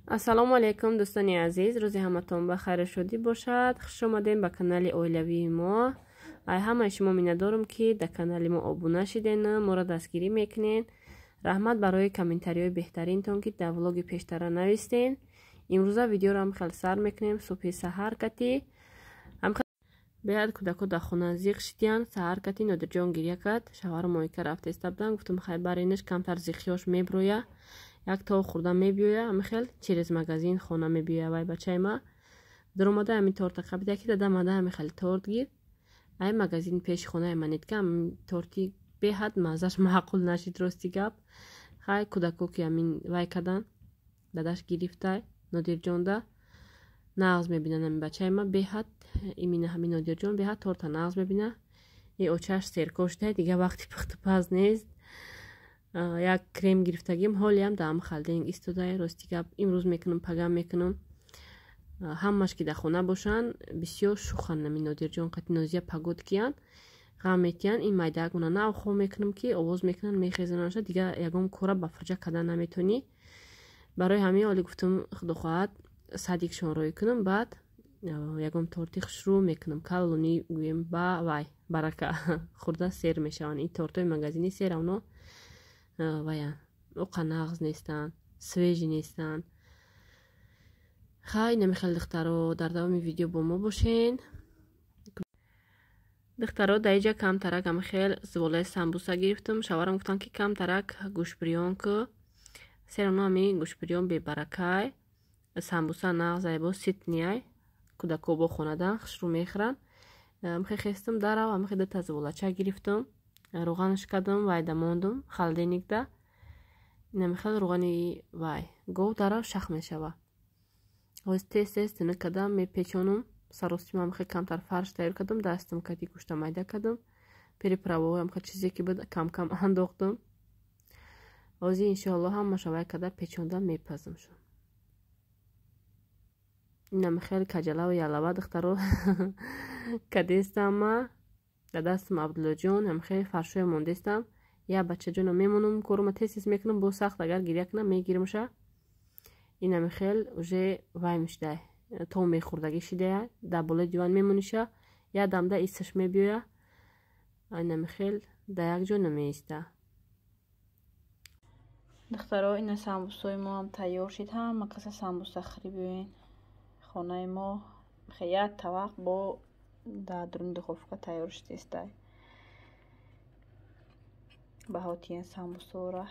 Ассалому алайкум, дӯстони азиз, рӯзи ҳаматон ба хайру шодӣ бошад. Хуш омадем ба канали оилавии мо. Ай ҳамаи шумо миннатдорум, ки дар канали мо обуна шиден, моро дастгирӣ мекунед. Раҳмат барои комментариҳои беҳтаринтон, ки дар влоги пештара навистен. Имрӯза видеоро ҳам хел сар мекунем субҳи саҳар кати. Беҳад кӯдако дар хона зиқ шидиянд. Саҳар кати Нодирҷон гиря кард, шавҳару моика рафтеста буданд. Гуфтам, хай баринаш, камтар зиқиёш меброя, як тов хӯрда мебиёя, ҳамин хел через магазин хона мебиёя. Вай бачаи ма даромада ҳамин торта қабида, ки дадамада ҳамин хел торт гир. Ай магазин пеши хонаи манед, ки ҳамин торти беҳад маззаш маъқул нашид, рости гап. Хай кӯдако ки ҳамин вай кадан, дадаш гирифтай Нодирҷонда нағз мебинад ҳамин бачаи ма беҳад, имина ҳамин Нодирҷон беҳад торта нағз мебина. И очаш серкор шудай, дига вақти пухтупаз нест. Як крем гирифтагим, ҳолиам дар ҳам холодильник истодай. Рости гап, имрӯз мекунам, пагам мекунам. Ҳамаш ки дар хона бошанд, бисёр шуханд. Ҳамин Нодирҷон қати Нозия пагод киянд, ғам метиҳанд. Ин майдаакмона нав хоб мекунам, ки овоз мекунанд, мехезонаша, дига ягон кора ба фурҷа кардан наметонӣ. Барои ҳамин оли гуфтам, худо хоҳад, садикшон рӯй кунам, баъд ягон торти хушрӯ мекунам, калони гӯем, ба вай барака хӯрда сер мешаванд. Ин тортҳои магазини сер авно ваян оқа нағз нестанд, свежий нестанд. Хай намихел, духтаро, дар давоми видео бо мо бошен. Духтаро, дар иҷа камтарак амихел зволаи самбуса гирифтам. Шаварам гуфтанд, ки камтарак гӯшбирён ку, серано ҳамин гӯшбирён бебаракай, самбуса нағзай, бо ситниай, кӯдако бо хонадан хушрӯ мехӯранд. Амихе хестам дарав, амихе дута зволача гирифтам, рӯғанаш кардам, вайда мондум холодильникда. Инамихел рӯғани вай гов дарав шах мешава. Ҳоз тез тез тинук кардам, мепечонум. Саростима амихе камтар фарш тайёр кардам, дастам кати гӯшта майда кардам, приправаҳоям чизе ки буд кам-кам андохтам. Ҳозир иншоалло ҳамаша вай карда печонда мепазам шон. Инамихел каҷалаву ялава, духтаро, кадестам ма дар дастам Абдуллоҷон, ҳамихел фаршоя мондестам. Я бачаҷоно мемонам, корума тез тез мекунам, бо сахт агар гиря кунам, мегиримша. Инамихел уже вай мешудай, то мехӯрдагӣ шидая, дар болои диван мемониша, я дамда исаш мебиёя, инамихел дар як ҷо намеиста. Духтаро, ина самбусои мо ҳам тайёр шид. Ҳама каса самбуса хӯрӣ биёен хонаи мо. Як тавақ бо дар дуруни духовка тайёр шудистай. Баҳотиян самбусора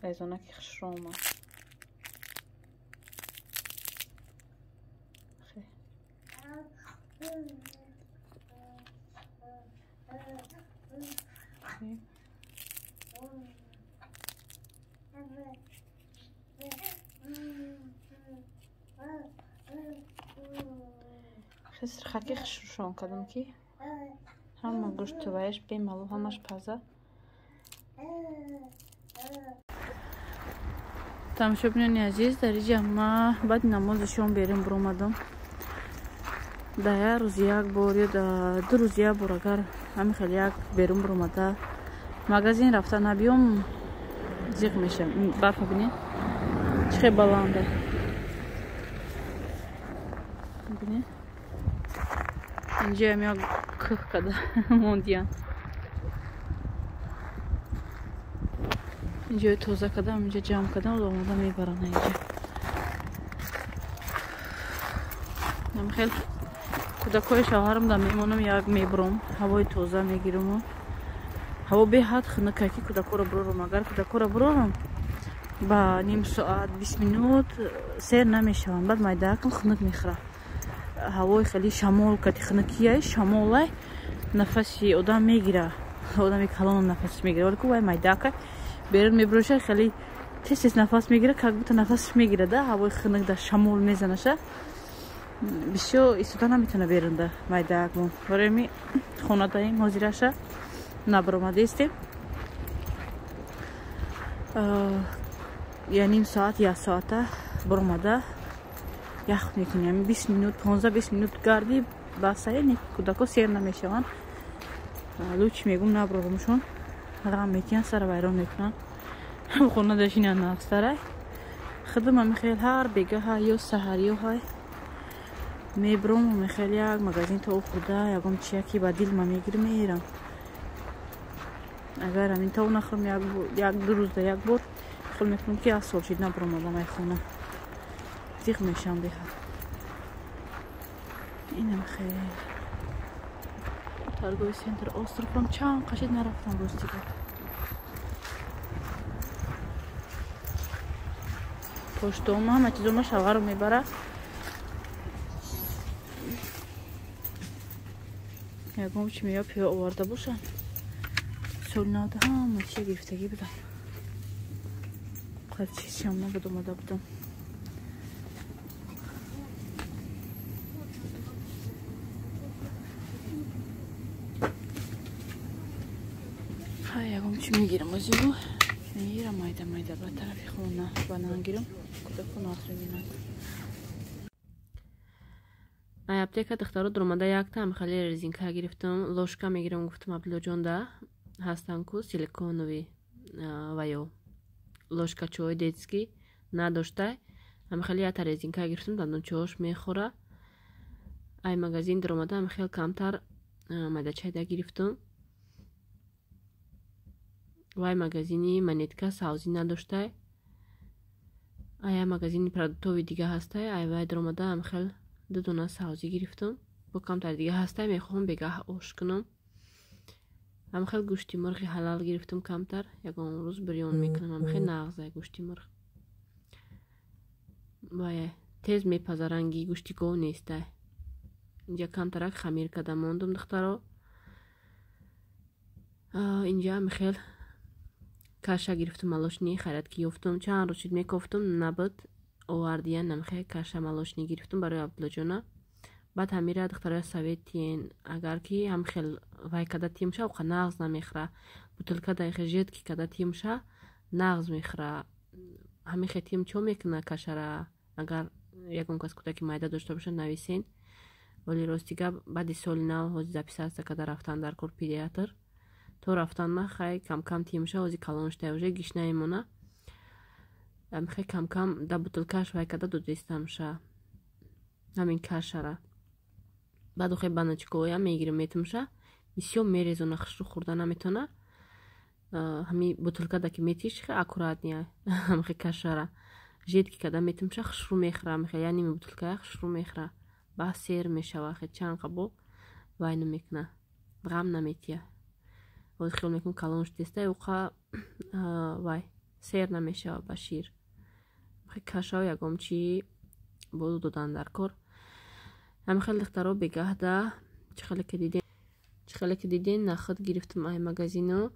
резонаки хушро омад. Хисрхаки хушрӯшон кардам, ки ҳама гӯшту ваяш бемалол ҳамаш паза. Тамошобинони азиз, дар иҷа ма баъди намози шом берун биромадам. Дар як рӯз як бор ё дар 2 рӯз як бор агар ҳамин хел як берун биромада магазин рафта набиём, зиқ мешавам. Барфа бинед, чӣ хел баланда, бинед, инҷоям як кӯҳ када мондиян. Инҷои тоза кардам, инҷа ҷамъ кардам, омода мебаранд инҷа. Хел кӯдакҳои шавҳарам да мемонам, як мебурам, ҳавои тоза мегираму. Ҳаво беҳад хунука, ки кӯдакҳоро бурорам. Агар кӯдакҳоро бурорам, ба ним соат, 20 минут сер намешаванд, баъд майдаакам хунук мехӯрад. Ҳавои хеле шамол кати хунукияй, шамолай нафаси одам мегира, одами калонам нафасш мегира, вале ку вай майдаака берун мебуроша, хеле тез тез нафас мегира, как будто нафасш мегира да ҳавои хунук да шамол мезанаша, бисёр истода наметавона берунда майдаакмон. Барои ми хонадаем, ҳозираша набаромадаистем. Я ним соат, як соата баромада ях мекунем, 20 минут, 15-20 минут гарди басае, кӯдако сер намешаванд. Лучи мегум набаромшон, ғам метиҳанд, сара вайрон мекунанд. Хона дашина нағзтарай. Худам ами хел ҳар бегаҳа ё саҳар ё ҳай мебром, мехел як магазин то хурда ягон чия ки ба дил ма мегирам, мерам. Агар ҳамин тов нахӯрам як ду рӯзда як бор, хел мекунам ки аз сол шид набаромадам ай хона. Зиқ мешам беҳад. Инам хел. Торговый центр Островам чанд қашид нарафтам рости гап. Поштома ҳама чизома шавҳару мебара. Ягон чи мева пиво оварда бошам. Соли навда ҳама чия гирифтагӣ будам. Қад чизшам набуд, омада будам. Ҳай, ягон чи мегирам озиву. Мегирам майда майда ба тарафи хона, банан гирам, кӯдако нағз мебинанд. Ай аптека духтаро дуромада якта ҳамхели резинка гирифтам, ложка мегирам, гуфтам Абдуллоҷонда ҳастан ку силиконови ва ё ложкачои детский надоштай. Ҳамхели якта резинка гирифтам, дандончаҳош мехӯра. Ай магазин дуромада ҳамхел камтар майдачайда гирифтам. Вай магазини монетка савзӣ надоштай. Ая магазини продуктови дига ҳастай. Ай вай дуромада ҳамхел ду дона савзӣ гирифтам. Бо камтар дига ҳастай, мехоҳам бегаҳ ош кунам. Ҳамхел гӯшти мурғи ҳалал гирифтам камтар, ягон рӯз бирён мекунам. Ҳамхел нағзай гӯшти мурғ. Вай тез мепаза, ранги гӯшти гов нестай. Инҷа камтарак хамир карда мондум духтаро. Инҷа ҳамхел каша гирифтам молочный, хайрат ки ёфтам. Чанд рӯз шуд мекофтам, набуд. Овардиян намхе каша молочный гирифтам барои Абдуллоҷона. Баъд ҳамира духтароя совет тиен, агар ки ҳамхел вай када тимша, оқа нағз намехӯра. Бутылка даихе жидкий када тимша, нағз мехӯра. Ҳамихе тим чо мекуна кашара, агар ягон кас кӯдаки майда дошта боша, нависен. Вале рости гап, баъди соли нав ҳози записаться када рафтан дар кор педиатр. То рафтан ма хай камкам тимша, ҳози калон шуда уже гишна мемона. Ҳамихе камкам да бутылкаш вай када додистамша. Ҳамин кашара. Баъд охе баночкаҳоям мегирам, метумша. Бисёр мерезона, хушрӯ хӯрда наметона. Ҳами бутылка ки метиш, хе аккуратния. Ҳамихе кашара. Жидкий када метумша, хушрӯ мехӯра. Ҳамихе я ними бутылкая хушрӯ мехӯра. Баъд сер мешава, хе чанд қабо вай намекуна. Ғам наметия. Ҳозир хиёл мекунам калон шудеста, уқа вай сер намешава ба шир. Хе кашао ягон чи боду додан дар кор. Ҳамихел духтаро бегаҳда чихеле ки диден, нахуд гирифтам ай магазино,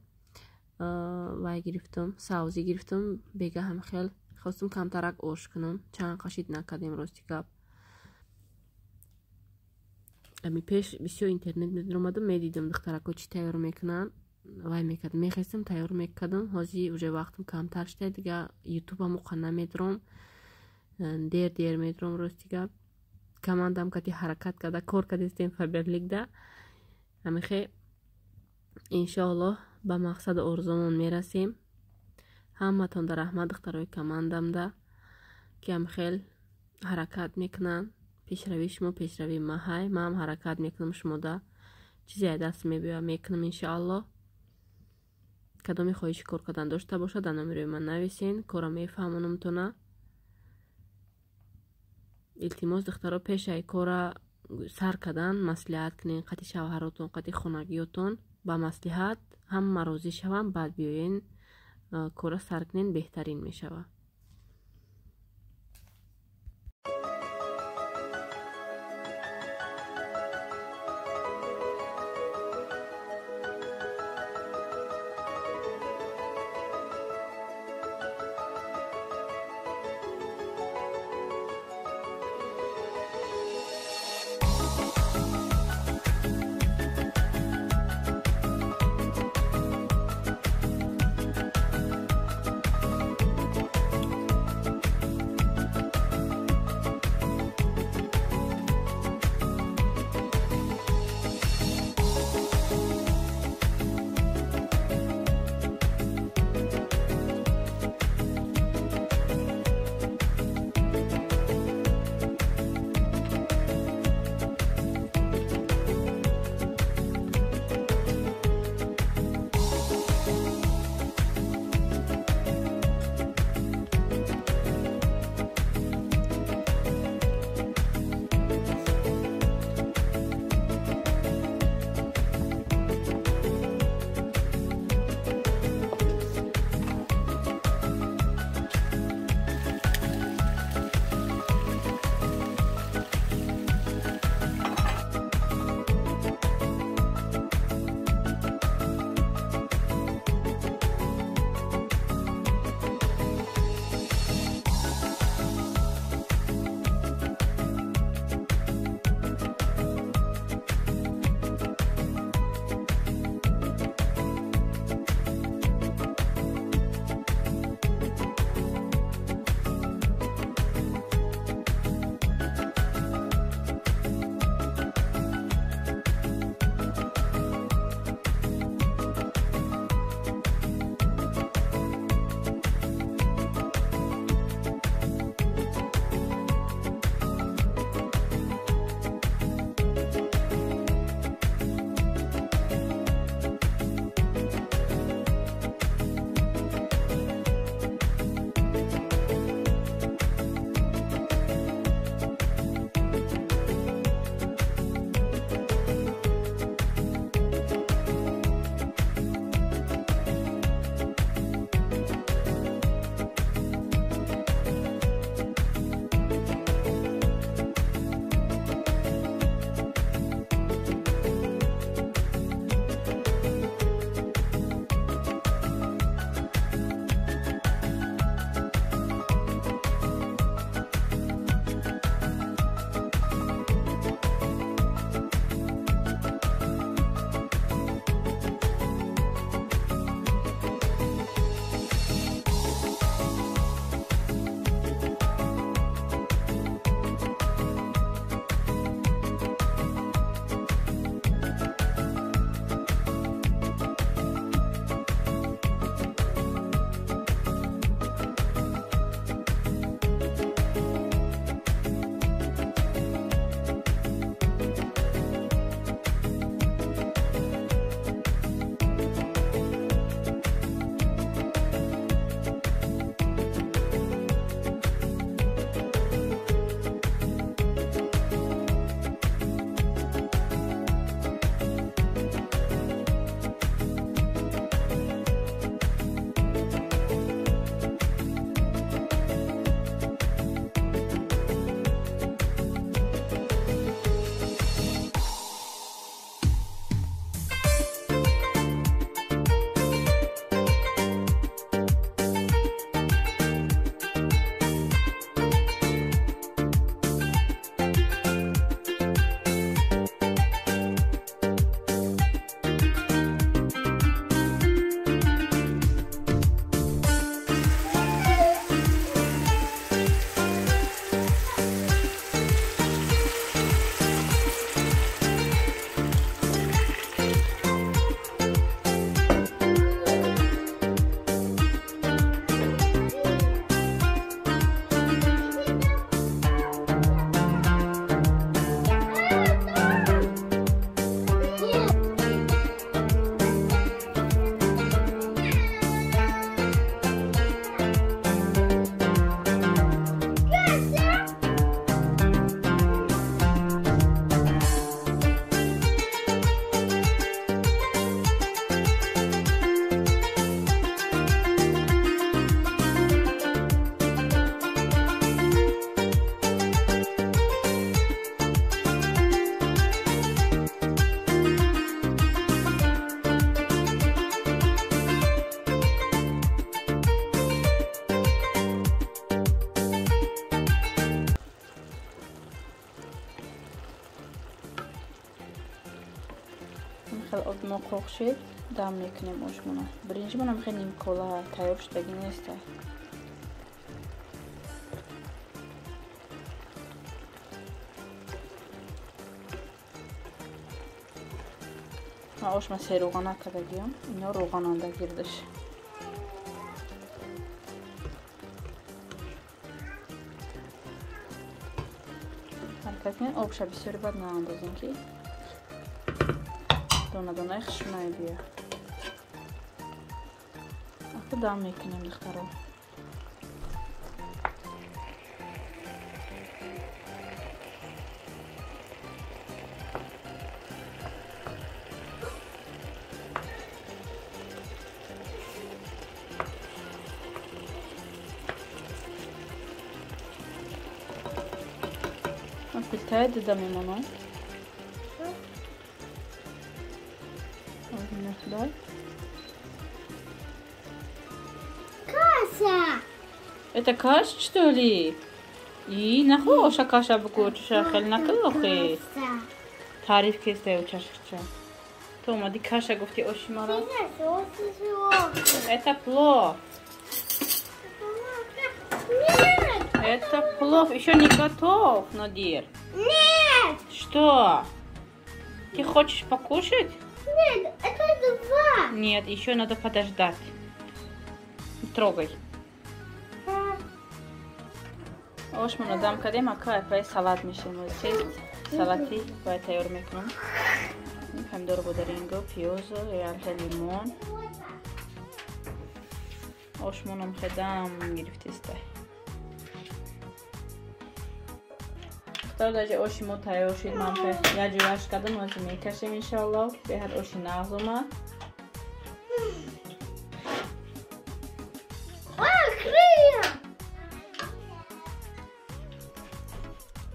вай гирифтам, савзӣ гирифтам. Бегаҳ ҳамихел хостам камтарак ош кунам, чанд қашид накардем рости гап. Ами пеш бисёр интернет медаромадам, медидам духтарако чӣ тайёр мекунанд, вай мекардам, мехестам, тайёр мекардам. Ҳозир уже вақтам камтар шуда, дига ютубам уқа намедорам, дер дер медорам рости гап. Командам кати ҳаракат карда кор кардистем Фаберликда. Ҳамихе иншоаллоҳ ба мақсаду орзумон мерасем. Ҳаматонда раҳмат духтарои командамда, ки ҳамхел ҳаракат мекунанд. Пешравии шумо пешравии ма ҳай, маам ҳаракат мекунам шумода. Чизе аз даст мебиёяд мекунам иншоаллоҳ. Кадоме хоҳиши кор кардан дошта бошад, дар номерои ман нависен, кора мефаҳмонамтона. Илтимос духтаро, пешаи кора сар кардан маслиҳат кунен қати шавҳаротон, қати хонагиётон. Ба маслиҳат ҳама розӣ шаванд, баъд биёен кора сар кунен, беҳтарин мешавад. Хел об мо қоқ шид, дам мекунем ошмона. Биринҷимонам хеле нимкола тайёр шудагӣ нест. Ман ошма сероғана кардагиам, ино роғананда гирдаш. Ҳаракат кунед обша бисёри бад наандозем, ки дона-донаи хушунае бия. Аку дам мекунем, духтаро. Плитая дида мемонам. Каша! Это каша, что ли? И нахуй оша каша букуча, хел накылохи. Тариф кестай учашкча. То омади каша гуфти оши мара. Это плов. Это плов еще не готов, Надир. Нет! Что? Ты хочешь покушать? Нет, это два. Нет, еще надо подождать. Не трогай. Ошмоно дам кардем, ака пай салат мешем. Салати бай тайёр мекунам. Помидор бодаринго, пиёзу, ялта лимон. Ошмоном хедам гирифтеста. Даже оши мо тайёр шид, ман як ҷураш кардам, ҳозир мекашем иншоалло. Беҳад оши нағз омад.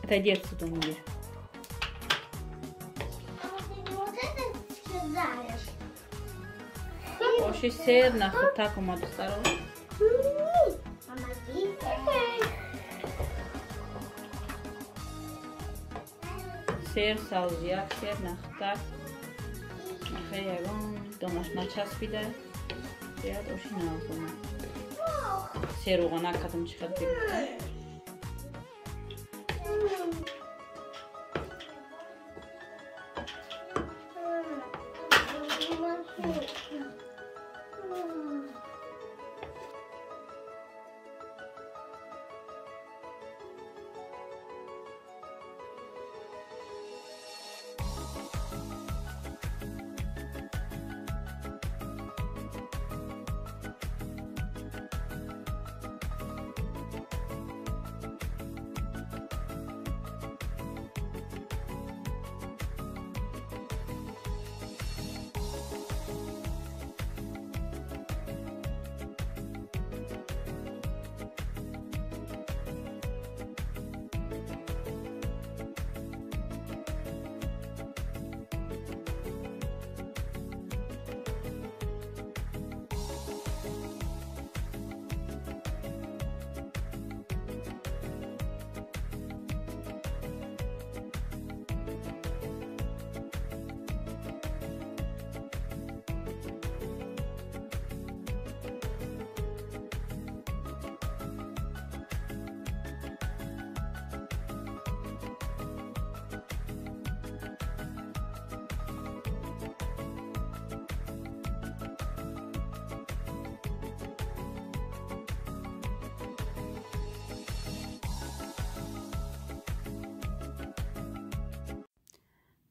Отойди отсюда, Надир. Оши сер нахӯртак омад, духтаро. Сер савзияк, сер нахтак. Нахе ягон донаш начаспида. Беҳад оши нағз омад. Сер роғанак кардам, чӣ қадр бигуфтам.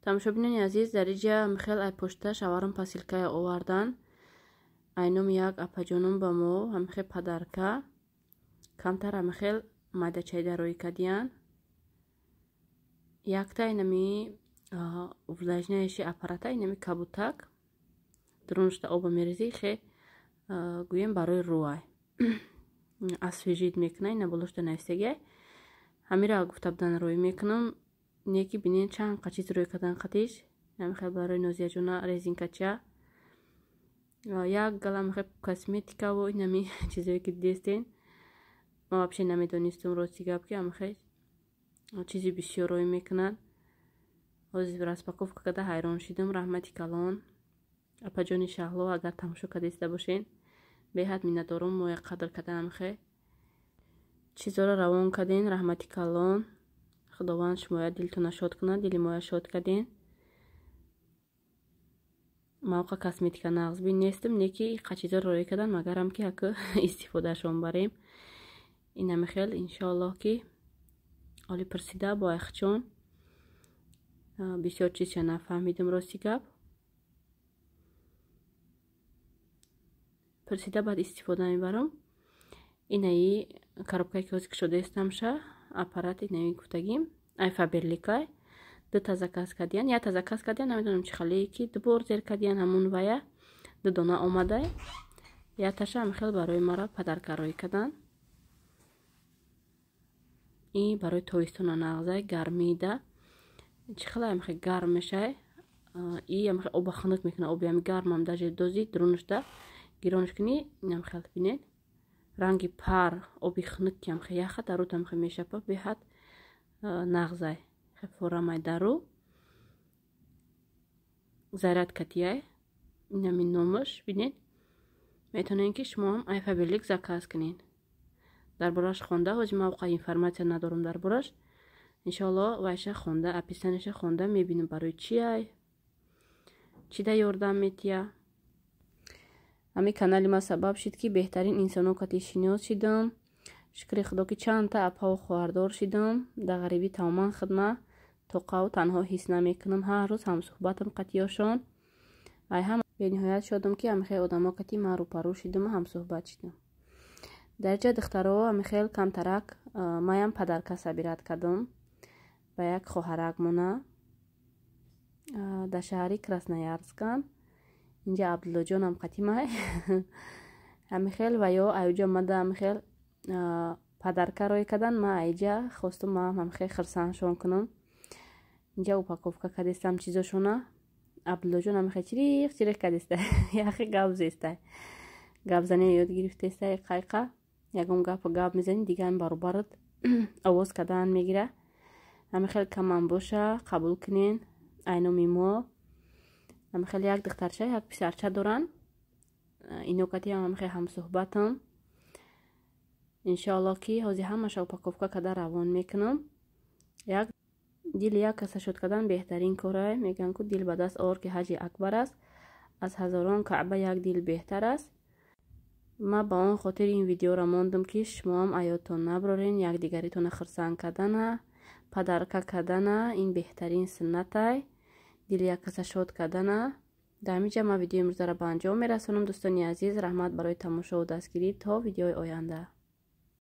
Тамошобинони азиз, дар инҷа хел ай пошта шаварам посилкая овардан. Айном як апаҷонум ба мо ҳамхел падарка камтар ҳамхел майдачайда рӯй кардиян. Якта инами увлажняющий аппарата, инами кабутак дуруншта оба мерезӣ, хе гӯем барои рӯай освежить мекуна, ина болошта нависагиай. Ҳамира гуфта будан рӯй мекунам. Неки бинен чанд қачиз рӯй кардан қатиш. Ҳамихел барои Нозияҷона резинкача. Як гала мехел косметикаву инами чизое ки дидестен. Ман вообще намедонистум, рости гап, ки ҳамихел чизи бисёр рӯй мекунад. Ҳозир распаковка карда ҳайрон шидам. Раҳмати калон. Апаҷони Шаҳло, агар тамошо кардиста бошен, беҳад миннатдорум. Моя қадр кардан хе чизоро равон карден, раҳмати калон. Худованд шумоя дилтона шод кунад, дили моя шод карден. Мавқа косметика нағзбин нестам, не ки иқа чизоро роӣ кардан, магарам ки яку истифодаашон барем. Инами хел иншоаллоҳ ки оли пурсида бо айхчон бисёр чизша нафаҳмидим, рости гап. Пурсида баъд истифода мебарам. Инаи коробкае ки ҳозир кушодаистамша, аппарат инаи гуфтагим, ай Фаберликай. Дута заказ кардиян, якта заказ кардиян, намедонам чӣ хале ки ду бор зер кардиян ҳамун вая, ду дона омадай. Якташа ҳам хел барои мара подарка роӣ кардан. И барои тобистона нағзай, гармида. Чӣ хела ҳам хел гарм мешай. И ҳам хел оба хунук мекунад, оби ҳами гармам даже дози дурунашда гиронаш кунӣ, инам хел бинед. Ранги пар оби хунук ки ҳам хел яха дарут ҳам хел мешапа, беҳад нағзай. Форамай дару заряд катияй. Инами номаш бинед. Метавонед ки шумоам ай Фаберлик заказ кунед. Дар бораш хонда, ҳозир ман оқа информатсия надорам дар бораш. Иншоаллоҳ вайша хонда, описанияша хонда мебинам барои чи ай, чӣ да ёрдам метия. Ҳамин канали ман сабаб шид ки беҳтарин инсоно кати шинос шидам. Шукри худо ки чандта апаву хоҳардор шидам. Дар ғарибӣ тамоман хидма тоқаву танҳо ҳис намекунам. Ҳар рӯз ҳамсуҳбатам қатиёшон. Ай ҳам бениҳоят шодам ки ҳамихел одамо кати ман рӯпарӯ шидаму ҳамсуҳбат шидам. Дар ҷа духтаро ҳамихел камтарак маям подарка сабират кардам ба як хоҳарак мона дар шаҳри Красноярскан. Инҷа Абдуллоҷонам қатимай. Ҳамихел ва ё аюҷа омада ҳамихел подарка роӣ кардан, ман айҷа хостум маам ҳамихел хирсандшон кунам. Инҷа упаковка кардистам чизошона. Абдуллоҷон ҳамихел чириқ чириқ кардиста, яхе гап зестай. Гапзанӣ ёд гирифтестай қайқа. Ягон гапу гап мезанӣ, дигар ҳам баробарат овоз кардан мегира. Ҳамихел камам боша, қабул кунен айноми мо. Ҳамихел як духтарча, як писарча доранд. Ино кати ҳам ҳамихел ҳамсуҳбатам. Иншоаллоҳ ки ҳозир ҳамаша упаковка карда равон мекунам. Як дили як каса шод кардан беҳтарин корай. Мегӯянд ку дил ба даст овар ки ҳаҷи акбар аст. Аз ҳазорон каъба як дил беҳтар аст. Ман ба он хотир ин видеоро мондам ки шумоам аёдтон набарорен, якдигаритонро хирсанд кардана, подарка кардана, ин беҳтарин суннатай. Дили як каса шод кардана. Дар ҳамин ҷа ман видеои имрӯзаро ба анҷом мерасонам. Дӯстони азиз, раҳмат барои тамошову дастгирӣ. То видеои оянда.